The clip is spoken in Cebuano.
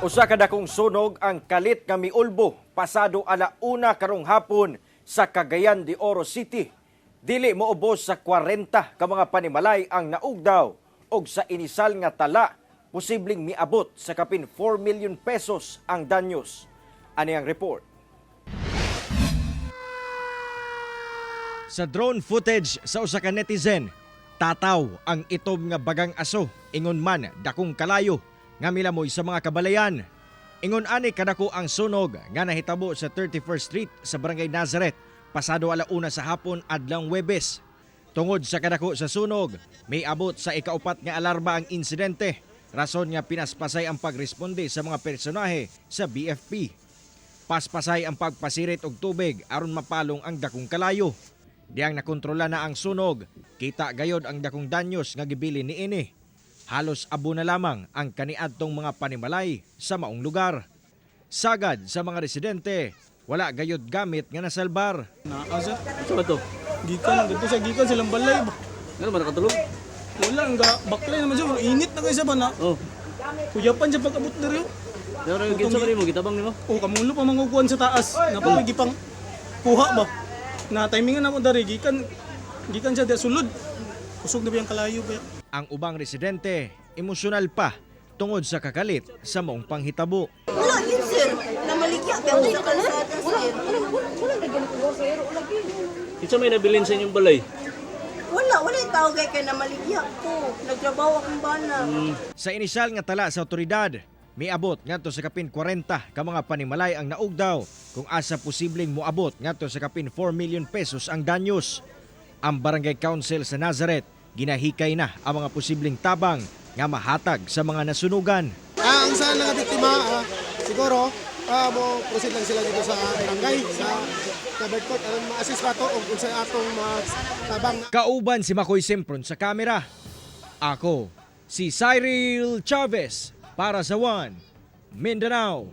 Usa ka dakong sunog ang kalit nga miulbo pasado 1:00 karong hapon sa Cagayan de Oro City. Dili moubos sa 40 ka mga panimalay ang naugdaw og sa inisal nga tala posibleng miabot sa kapin 4 million pesos ang danyos. Ani ang report. Sa drone footage sa usa ka netizen, tataw ang itom nga bagang aso ingon man dakong kalayo nga milamoy sa mga kabalayan. Ingon ani kadako ang sunog nga nahitabo sa 31st Street sa Barangay Nazareth pasado 1:00 sa hapon adlawng Huwebes. Tungod sa kadako sa sunog, may abot sa ikaupat nga alarma ang insidente. Rason nga pinaspasay ang pagresponde sa mga personahe sa BFP. Paspasay ang pagpasirit og tubig aron mapalong ang dakong kalayo. Diyang nakontrola na ang sunog, kita gayod ang dakong danyos nga gibilin niini. Halos abo na lamang ang kaniadtong mga panimalay sa maong lugar. Sagad sa mga residente, wala gayod gamit nga nasalbar. Naa sir. Sa ba to? Gikan, dito siya gikan silang balay ba. Ngano ba nakatulog? Wala, ang baklay naman siya. Init na kayo siya ba na. Oh. Kuyapan siya pag-abot diri. Pero yung kinsa ba nimo gitabang nimo? O, kamulo pa mangukuhan sa taas. Napamigi pang kuha ba. Na timingan ako dari gikan gikan siya di sulod. Kusog na ba yung kalayo ba? Ang ubang residente, emosyonal pa tungod sa kakalit sa maong panghitabo. Wala yun, sir. Namaligya ba ako sa kalsada, sir? Kinsa may nabilin sa inyong balay? Wala, wala yung tao kay kay namaligya ko. Nagtrabaho akong bana. Sa inisyal nga tala sa otoridad, miabot ngadto sa kapin 40 ka mga panimalay ang naugdaw kung asa posibleng moabot ngadto sa kapin 4 million pesos ang danyos. Ang Barangay Council sa Nazareth ginahikay na ang mga posibleng tabang nga mahatag sa mga nasunugan. Ang sa nga biktima, siguro, mo proceed lang sila dito sa barangay, sa covered court, aron ma-assist pa to og unsay atong mga tabang. Kauban si Makoy Sempron sa kamera. Ako, si Cyril Chavez para sa One Mindanao.